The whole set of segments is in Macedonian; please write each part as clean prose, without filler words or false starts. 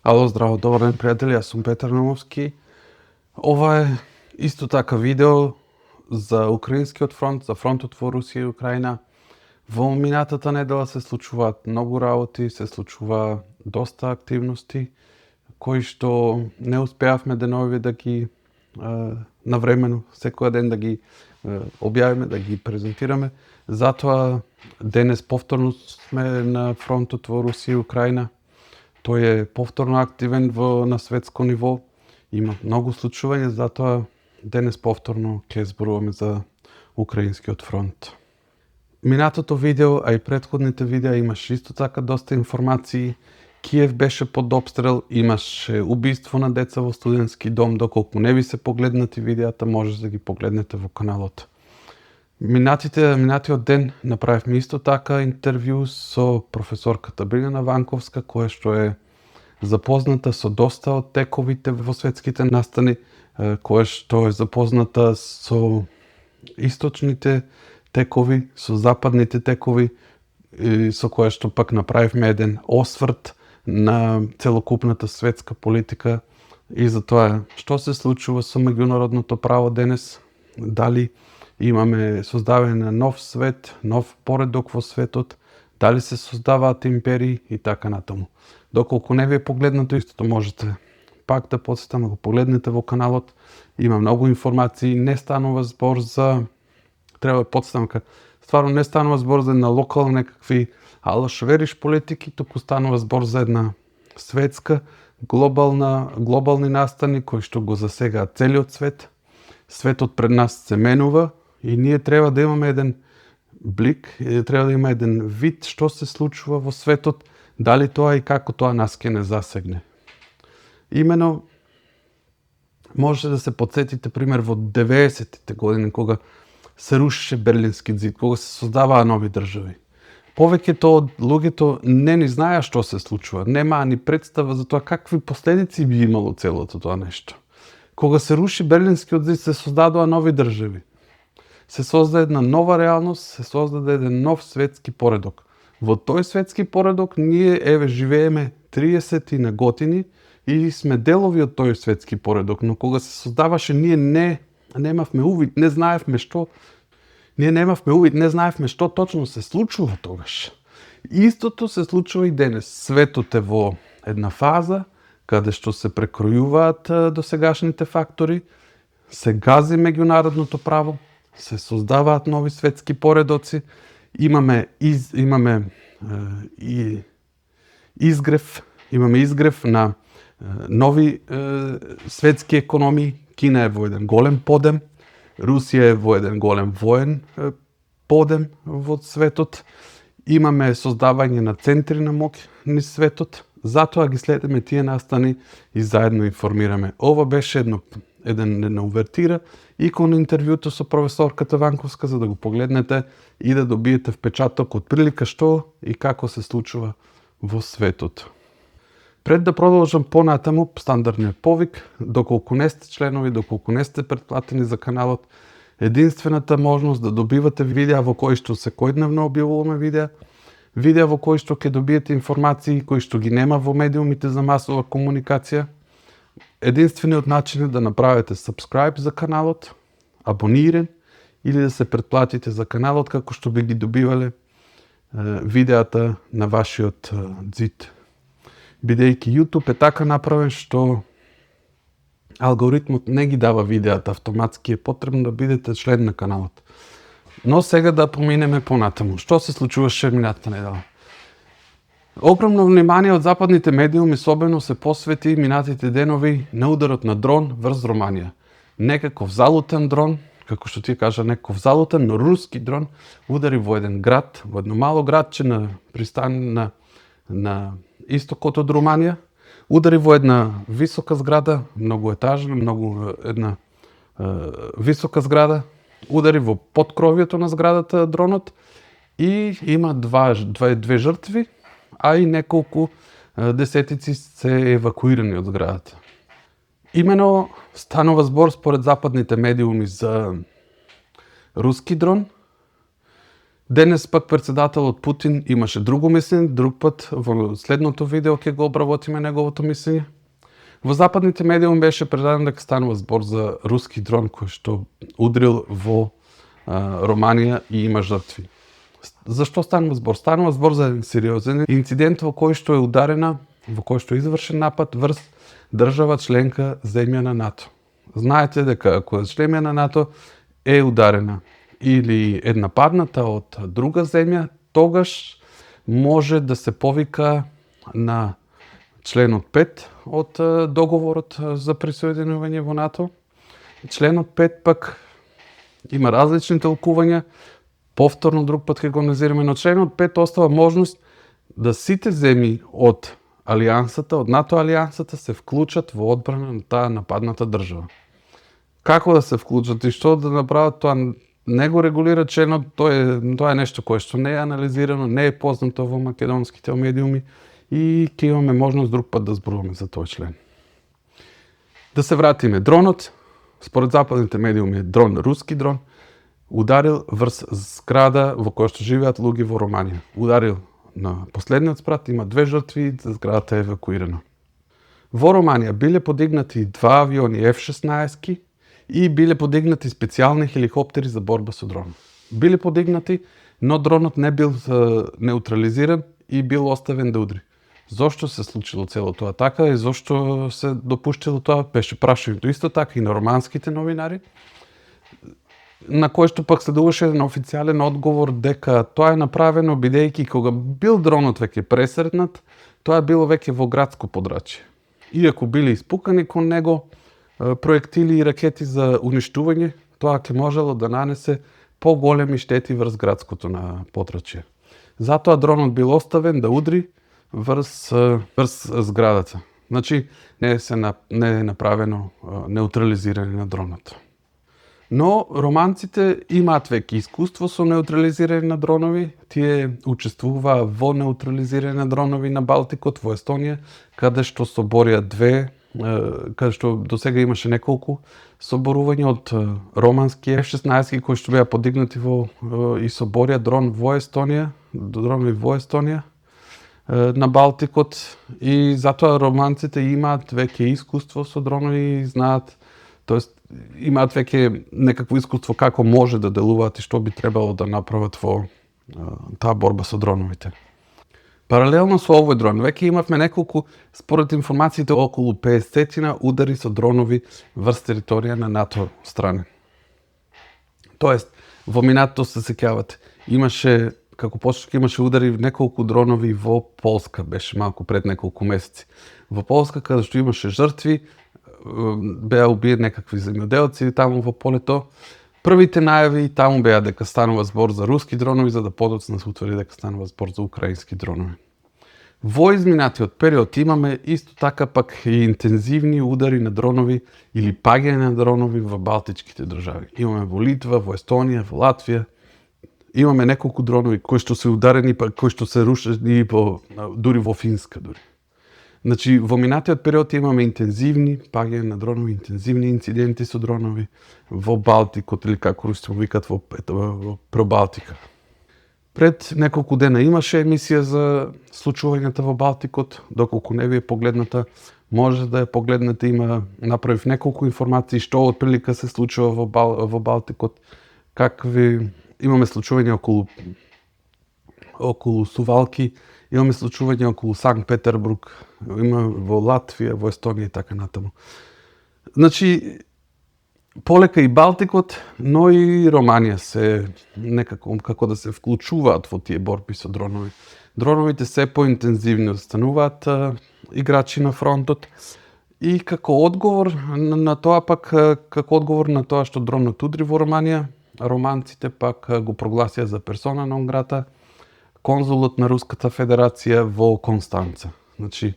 Ало, здраво, добар ден, пријатели, јас сум Петар Наумовски. Ова е исто така видео за Украинскиот фронт, за фронтот во Русија и Украина. Во минатата недела се случуваат многу работи, се случува доста активности, кои што не успеавме денови да ги навремено, секој ден да ги објавиме, да ги презентираме. Затоа денес повторно сме на фронтот во Русија и Украина. Тој е повторно активен на светско ниво. Има многу случувања, затоа денес повторно ќе зборуваме за Украинскиот фронт. Минатото видео, а и претходните видеа имаше исто така доста информации. Киев беше под обстрел, имаше убиство на деца во студентски дом. Доколку не ви се погледнати видеата, може да ги погледнете во каналот. Минатиот ден направивме исто така интервју со професорката Билјана Ванковска, која што е запозната со доста од тековите во светските настани, која што е запозната со источните текови, со западните текови, со која што пак направивме еден осврт на целокупната светска политика и за тоа што се случува со меѓународното право денес, дали имаме создавање на нов свет, нов поредок во светот, дали се создаваат империи и така натаму. Доколку не ви е погледнато истото, можете пак да подсетам да го погледнете во каналот. Има многу информации, не станува збор за треба да подсетам стварно не станува збор за на локални некакви алашвериш политики, туку станува збор за една светска, глобални настани кои што го засегаат целиот свет. Светот пред нас се менува и ние треба да имаме еден блик, треба да има еден вид што се случува во светот, дали тоа и како тоа нас ќе не засегне. Имено, може да се подсетите пример во 90-тите години, кога се рушише Берлински зид, кога се создаваа нови држави. Повеќето од луѓето не ни знаеа што се случува, немаа ни представа за тоа какви последици би имало целото тоа нешто. Кога се руши Берлинскиот зид, се создадоа нови држави. Се создаде една нова реалност, се создаде еден нов светски поредок. Во тој светски поредок ние живееме 30 на години и сме делови од тој светски поредок, но кога се создаваше ние немавме увид, не знаевме што точно се случува тогаш. Истото се случува и денес. Светот е во една фаза каде што се прекројуваат досегашните фактори, се гази меѓународното право, се создаваат нови светски поредоци, имаме изгрев на нови светски економии. Кина е во еден голем подем, Русија е во еден голем воен подем во светот. Имаме создавање на центри на моќ низ светот. Затоа ги следиме тие настани и заедно информираме. Ова беше една увертира и кон интервјуто со професорката Ванковска, за да го погледнете и да добиете впечаток од прилика што и како се случува во светот. Пред да продолжам понатаму, стандардниот повик, доколку не сте членови, доколку не сте претплатени за каналот, единствената можност да добивате видеа во кои што секојдневно објавуваме видеа во кои што ќе добиете информации кои што ги нема во медиумите за масова комуникација. Единствениот начин е да направите subscribe за каналот, абониран, или да се претплатите за каналот како што би ги добивале видеата на вашиот ѕид. Бидејќи YouTube е така направен што алгоритмот не ги дава видеата автоматски, е потребно да бидете член на каналот. Но сега да поминеме понатаму. Што се случуваше минатата недела? Огромно внимание од западните медиуми особено се посвети минатите денови на ударот на дрон врз Романија. Некаков залутен дрон, како што ти кажа, некаков залутен, но руски дрон удари во еден град, во едно мало градче на пристан на истокот од Романија, удари во една висока зграда, многуетажна, висока зграда, удари во поткровието на зградата дронот и има две жртви, а и неколку десетици се евакуирани од зградата. Имено станува збор според западните медиуми за руски дрон Денес пак председателот Путин имаше друго мислење, друг пат во следното видео ќе го обработиме неговото мислење. Во западните медиуми беше предадено дека станува збор за руски дрон кој што удрил во Романија и има жртви. Зашто станува збор? Станува збор за сериозен инцидент во кој што е ударена, во кој што е извршен напад врз држава членка земја на НАТО. Знаете дека ако земја на НАТО е ударена или е нападната од друга земја, тогаш може да се повика на членот 5 од договорот за присоединување во НАТО. Членот 5 пак има различни толкувања, повторно друг пат ќе го анализираме, но членот 5 остава можност да сите земји од алијансата, од НАТО алијансата се вклучат во одбрана на таа нападната држава. Како да се вклучат и што да направат, тоа не го регулира членот, тоа е нешто кое што не е анализирано, не е познато во македонските медиуми и ќе имаме можност друг пат да зборуваме за тој член. Да се вратиме. Дронот, според западните медиуми, руски дрон, ударил врз зграда во која што живеат луѓе во Романија. Ударил на последниот спрат, има 2 жртви, зградата е евакуирана. Во Романија биле подигнати 2 авиони F-16 и биле подигнати специјални хеликоптери за борба со дрон. Биле подигнати, но дронот не бил неутрализиран и бил оставен да удри. Зошто се случило цело тоа така и зошто се допуштило тоа, беше прашањето исто така и на романските новинари, на кој што пак следуваше еден официјален одговор дека тоа е направено бидејќи кога бил дронот веќе пресретнат, тоа било веќе во градско подрачје. Иако биле испукани кон него проектили и ракети за уништување, тоа ќе можело да нанесе поголеми штети врз градското на подрачје. Затоа дронот бил оставен да удри врз зградата. Значи, не е направено неутрализирање на дронот. Но романците имаат веќе искуство со неутрализирање на дронови. Тие учествуваа во неутрализирање на дронови на Балтикот, во Естонија, каде што соборија каде што досега имаше неколку соборувања од романски F-16 кои што беа подигнати и соборија дронови во Естонија на Балтикот, и затоа романците имаат веќе искуство со дронови и знаат, тоест имаат веќе некакво искуство како може да делуваат и што би требало да направат во таа борба со дроновите. Паралелно со овој дрон, веќе имавме неколку, според информациите, околу 50 удари со дронови врз територија на НАТО стране. Тоест, во минатото се сеќавате, како почеток имаше удари неколку дронови во Полска, беше малку пред неколку месеци. Во Полска, каде што имаше жртви, беа убиени некакви земјоделци таму во полето. Првите најави таму беа дека станува збор за руски дронови, за да подоцна се утврди дека станува збор за украински дронови. Во изминатиот период имаме исто така пак и интензивни удари на дронови или паѓање на дронови во балтичките држави. Имаме во Литва, во Естонија, во Латвија. Имаме неколку дронови кои што се ударени, кои што се рушени дури во Финска дури. Значи, во минатиот период имаме интензивни паѓања на дронови, интензивни инциденти со дронови во Балтикот, или како русите му викат во Пробалтика. Пред неколку дена имаше емисија за случувањата во Балтикот, доколку не ви е погледната, може да ја погледнете, направив неколку информации што отприлика се случува во Балтикот, имаме случувања околу Сувалки, имаме случувања околу Санкт Петербург, има во Латвија, во Естонија и така натаму. Значи, полека и Балтикот, но и Романија се некако како да се вклучуваат во тие борби со дронови. Дроновите се поинтензивно стануваат играчи на фронтот и како одговор на тоа што дронот удри во Романија, романците пак го прогласија за персона нон грата конзулот на Руската Федерација во Констанца. Значи,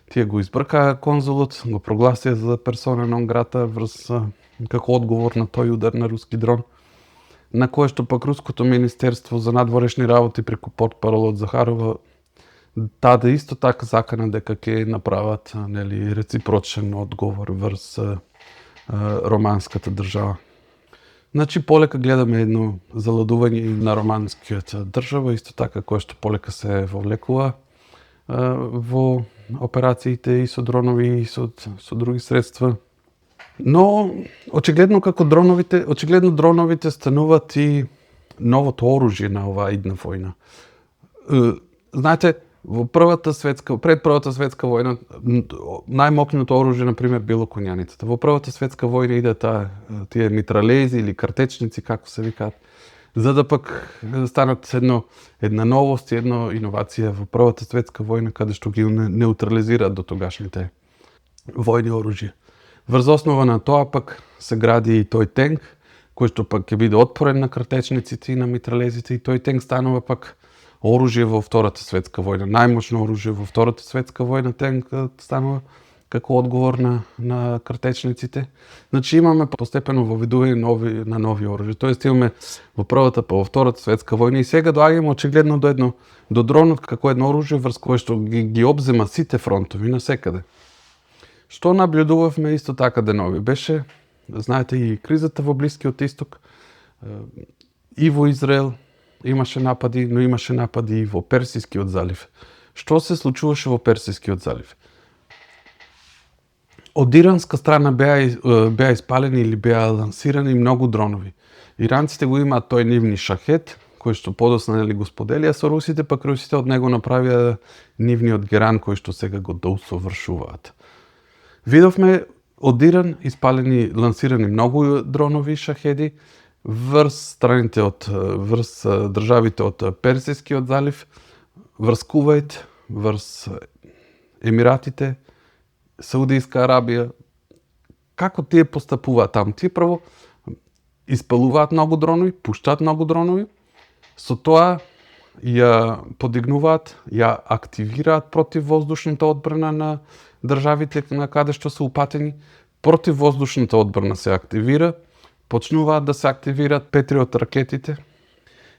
тие го избркаа конзулот, го прогласија за персона нон грата како одговор на тој удар на руски дрон, на кое што пак Руското министерство за надворешни работи преку портпаролот Захарова даде исто така закана дека ќе направат реципрочен одговор врз романската држава. Значи, полека гледаме едно заладување и на романскиот држава, исто така кој што полека се вовлекува во операциите и со дронови и со други средства. Но очигледно дроновите стануваат и новото оружје на оваа идна војна. Знаете, пред Првата светска војна најмокното оружје на пример било коњаницата. Во Првата светска војна иде тие митралези или картечници како се викаат, за да пак станат една новост, една иновација во Првата светска војна каде што ги неутрализираат до тогашните војни оружја. Врз основа на тоа пак се гради и тој тенк, кој што пак ќе биде отпорен на картечниците и на митралезите, и тој тенк станува пак оружје во Втората светска војна. Најмощно оружје во Втората светска војна тенк станува како одговор на картечниците. Значи имаме постепено воведување на нови оружја. Тоест имаме во Првата па во Втората светска војна и сега доаѓаме очигледно до дронот како едно оружје врз кое што ги обзема сите фронтови насекаде. Што наблюдувавме исто така денови беше, знаете, и кризата во Блискиот Исток, и во Израел имаше напади, но имаше напади и во Персискиот залив. Што се случуваше во Персискиот залив? Од иранска страна беа испалени или беа лансирани многу дронови. Иранците го имаат тој нивни шахет, кој што подосна го споделија со русите, пак русите од него направија нивниот геран кој што сега го доусовршуваат. Видовме од Иран испалени, лансирани многу дронови шахеди врз државите од Персискиот залив, врз Кувајт, врз Емиратите, Саудијска Арабија. Како тие постапуваат таму? Тие прво испалуваат многу дронови, пуштаат многу дронови, со тоа ја подигнуваат, ја активираат противвоздушната одбрана на државите на каде што се упатени. Противвоздушната одбрана се активира, почнуваат да се активираат Петриот ракетите.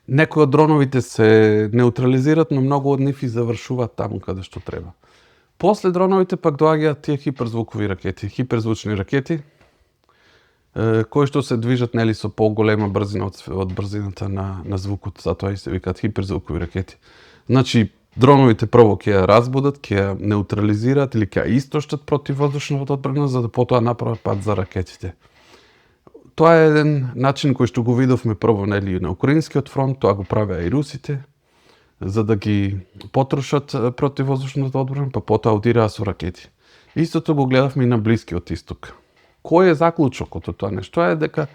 Некои од дроновите се неутрализираат, но многу од нив и завршуваат таму каде што треба. После дроновите пак доаѓаат тие хиперзвукови ракети, хиперзвучни ракети, кои што се движат нели со поголема брзина од брзината на звукот, затоа и се викаат хиперзвукови ракети. Значи, дроновите прво ќе ја разбудат, ќе ја неутрализираат или ќе ја истоштат противвоздушната одбрана, за да потоа направат пат за ракетите. Тоа е еден начин кој што го видовме прво нели на украинскиот фронт, тоа го правеа и русите, за да ги потрошат противвоздушната одбрана, па потоа удираа со ракети. Истото го гледавме и на Блискиот Исток. Кој е заклучокот од тоа нешто? Тоа е дека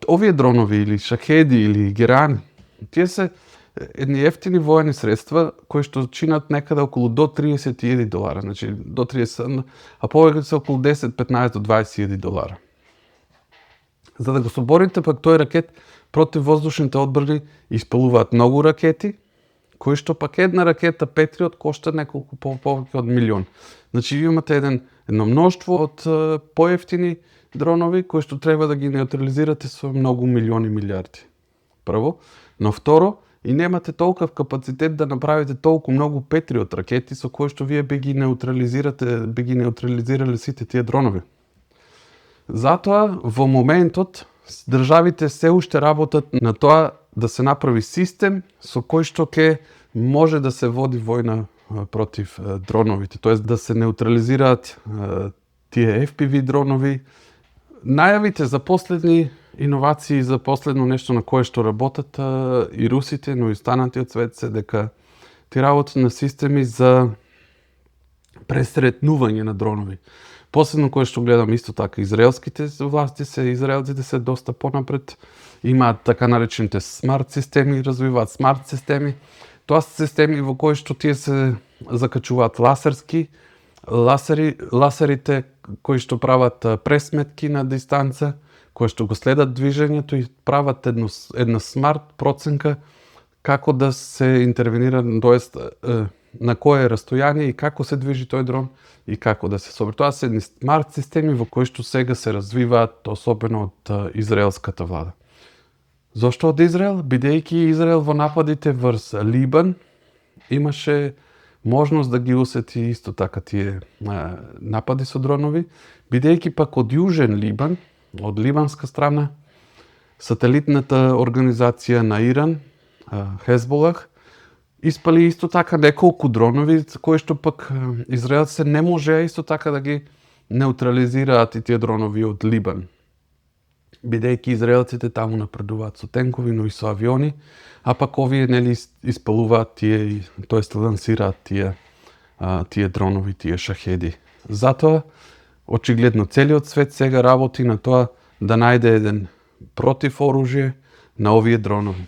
овие дронови или шахеди или герани, тие се едни ефтини воени средства кои што чинат некаде околу до $30,000, значи до 30, а повеќе се околу 10, 15 до $20,000. За да го соборите пак тој ракет, противвоздушните одбрани испалуваат многу ракети, кои што пак една ракета Петриот кошта неколку повеќе од милион. Значи имате едно мноштво од поевтини дронови кои што треба да ги неутрализирате со многу милиони милиарди. Прво, но второ, и немате толков капацитет да направите толку многу Петриот ракети со кои што вие би ги неутрализирале сите тие дронови. Затоа во моментот државите се уште работат на тоа да се направи систем со кој што ќе може да се води војна против дроновите, тоест да се неутрализираат тие FPV дронови. Најавите за последни иновации, за последно нешто на кое што работат и русите, но и останатиот свет се дека ти работат на системи за пресретнување на дронови. Последно кое што гледам исто така, израелците се доста понапред, имаат така наречените смарт системи, развиваат смарт системи. Тоа се системи во кои што тие се закачуваат ласерите кои што прават пресметки на дистанца, кои што го следат движењето и прават една смарт проценка како да се интервенира, тоест на кое растојание и како се движи тој дрон и како да се собира. Тоа се едни смарт системи во кои што сега се развиваат, особено од израелската влада. Зошто од Израел? Бидејќи Израел во нападите врз Либан имаше можност да ги усети исто така тие напади со дронови, бидејќи пак од јужен Либан, од либанска страна, сателитната организација на Иран, Хезболах, испали исто така неколку дронови, кои што пак израелците не можеа исто така да ги неутрализираат и тие дронови од Либан. Бидејќи израелците таму напредуваат со тенкови, но и со авиони, а пак овие нели испалуваат тие, тоест лансираат тие дронови, тие шахеди. Затоа очигледно целиот свет сега работи на тоа да најде еден против оружје на овие дронови.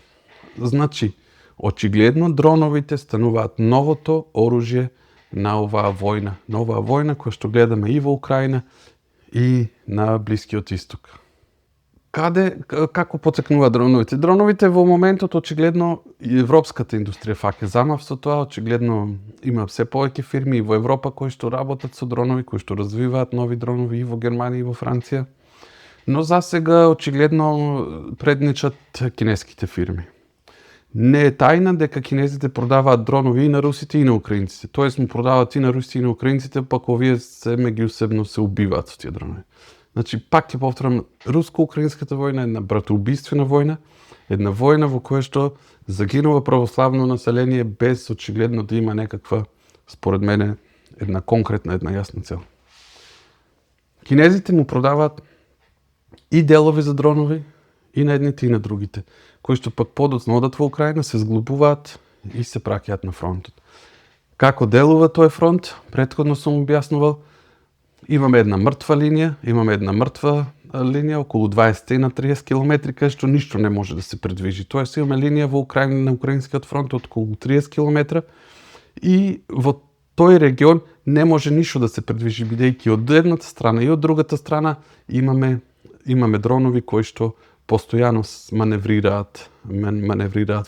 Значи, очигледно дроновите стануваат новото оружје на оваа војна која што гледаме и во Украина и на Блискиот Исток. Како потекнуваат дроновите? Дроновите во моментот очигледно и европската индустрија фаќа замав со тоа, очигледно има се повеќе фирми и во Европа кои што работат со дронови, кои што развиваат нови дронови и во Германија и во Франција. Но засега очигледно предничат кинеските фирми. Не е тајна дека кинезите продаваат дронови и на русите и на украинците. Тоест му продаваат и на русите и на украинците, пак овие се меѓусебно се убиваат со тие дронови. Значи, пак ќе повторам, руско-украинската војна е една братоубиствена војна, една војна во која што загинува православно население без очигледно да има некаква, според мене, една конкретна, една јасна цел. Кинезите му продаваат и делови за дронови, и на едните и на другите, кои што пак подоцна одат во Украина, се зглупуваат и се праќаат на фронтот. Како делува тој фронт, претходно сум објаснувал, имаме една мртва линија, околу 20 на 30 км, кај што ништо не може да се предвижи. Тоест имаме линија во Украина на украинскиот фронт од околу 30 км и во тој регион не може ништо да се предвижи, бидејќи од едната страна и од другата страна имаме дронови кои што постојано маневрираат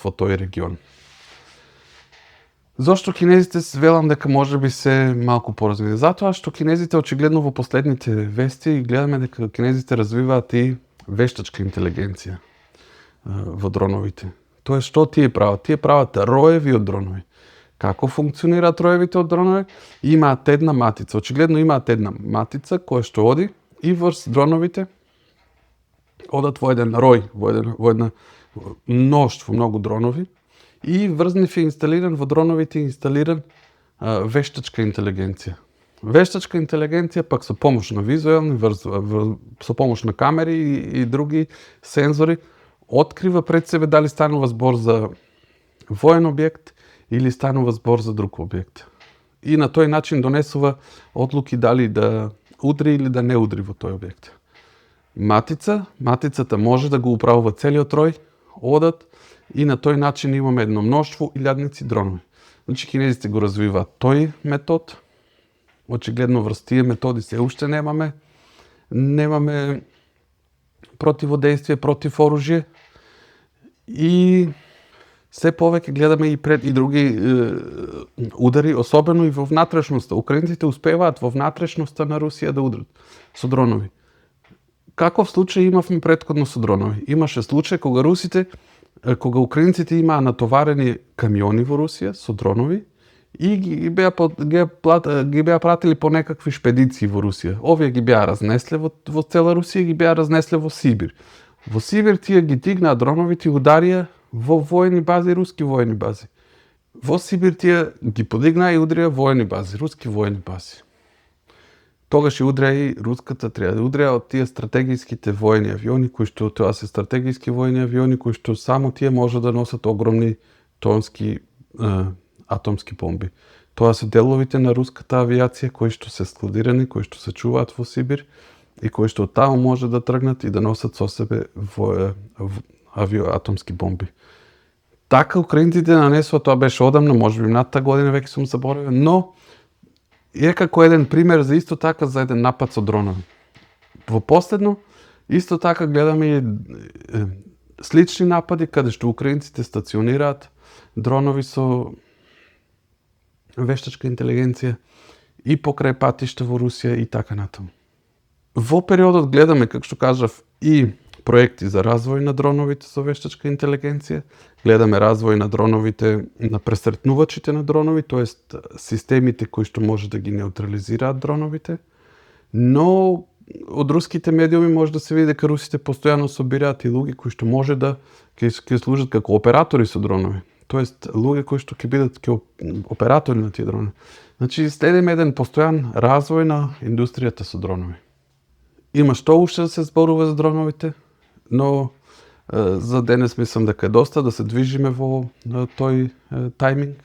во тој регион. Зошто кинезите велам дека можеби се малку поразвиени? Затоа што кинезите очигледно во последните вести гледаме дека кинезите развиваат и вештачка интелигенција во дроновите. Тоест што тие прават? Тие прават роеви од дронови. Како функционираат роевите од дронови? Имаат една матица. Очигледно имаат една матица која што оди и врз дроновите одат во еден рој, во една мноштво, многу дронови, и врз нив е инсталиран во дроновите вештачка интелигенција. Вештачка интелигенција пак со помош на визуелни, со помош на камери и други сензори, открива пред себе дали станува збор за воен објект или станува збор за друг објект. И на тој начин донесува одлуки дали да удри или да не удри во тој објект. Матицата може да го управува целиот рој, одат, и на тој начин имаме едно мноштво илјадници дронови. Значи, кинезите го развиваат тој метод. Очигледно врз тие методи се уште немаме противодействие против оружје. И се повеќе гледаме и пред и други удари, особено и во внатрешноста. Украинците успеваат во внатрешноста на Русија да удрат со дронови. Каков случај имавме претходно со дронови? Имаше случај кога украинците имаа натоварени камиони во Русија со дронови и ги беа пратили по некакви шпедиции во Русија. Овие ги беа разнесле во цела Русија, ги беа разнесле во Сибир. Во Сибир тие ги дигнаа дроновите и ударија во воени бази, руски воени бази. Во Сибир тие ги подигнаа и удрија воени бази, руски воени бази. Тогаш и удрија и руската треба да удрија од тие стратегиските воени авиони, кои што тоа се стратегиски воени авиони, кои што само тие може да носат огромни тонски атомски бомби. Тоа се деловите на руската авиација кои што се складирани, кои што се чуваат во Сибир и кои што таму може да тргнат и да носат со себе атомски бомби. Така украинците нанесува, тоа беше одамна, можеби минатата година, веќе сум заборавил, но е како еден пример за исто така за еден напад со дронови. Во последно, исто така гледаме и слични напади каде што украинците стационираат дронови со вештачка интелигенција и покрај патишта во Русија и така натаму. Во периодот гледаме, како што кажав, и проекти за развој на дроновите со вештачка интелигенција, гледаме развој на дроновите, на пресретнувачите на дронови, тоест системите кои што може да ги неутрализираат дроновите, но од руските медиуми може да се види дека русите постојано собираат и луѓе кои што може да ќе служат како оператори со дронови. Тоест луѓе кои што ќе бидат оператори на тие дронови. Значи следиме еден постојан развој на индустријата со дронови. Има што уште да се зборува за дроновите, но за денес мислам дека е доста да се движиме во тој тајминг.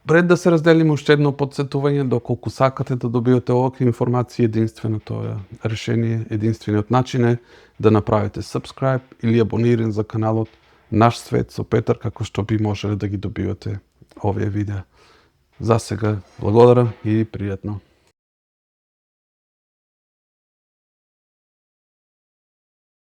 Пред да се разделиме уште едно подсетување, доколку сакате да добиете овакви информации, единственото решение, единствениот начин е да направите subscribe или абонирање за каналот Наш свет со Петар, како што би можеле да ги добивате овие видеа. За сега, благодарам и пријатно.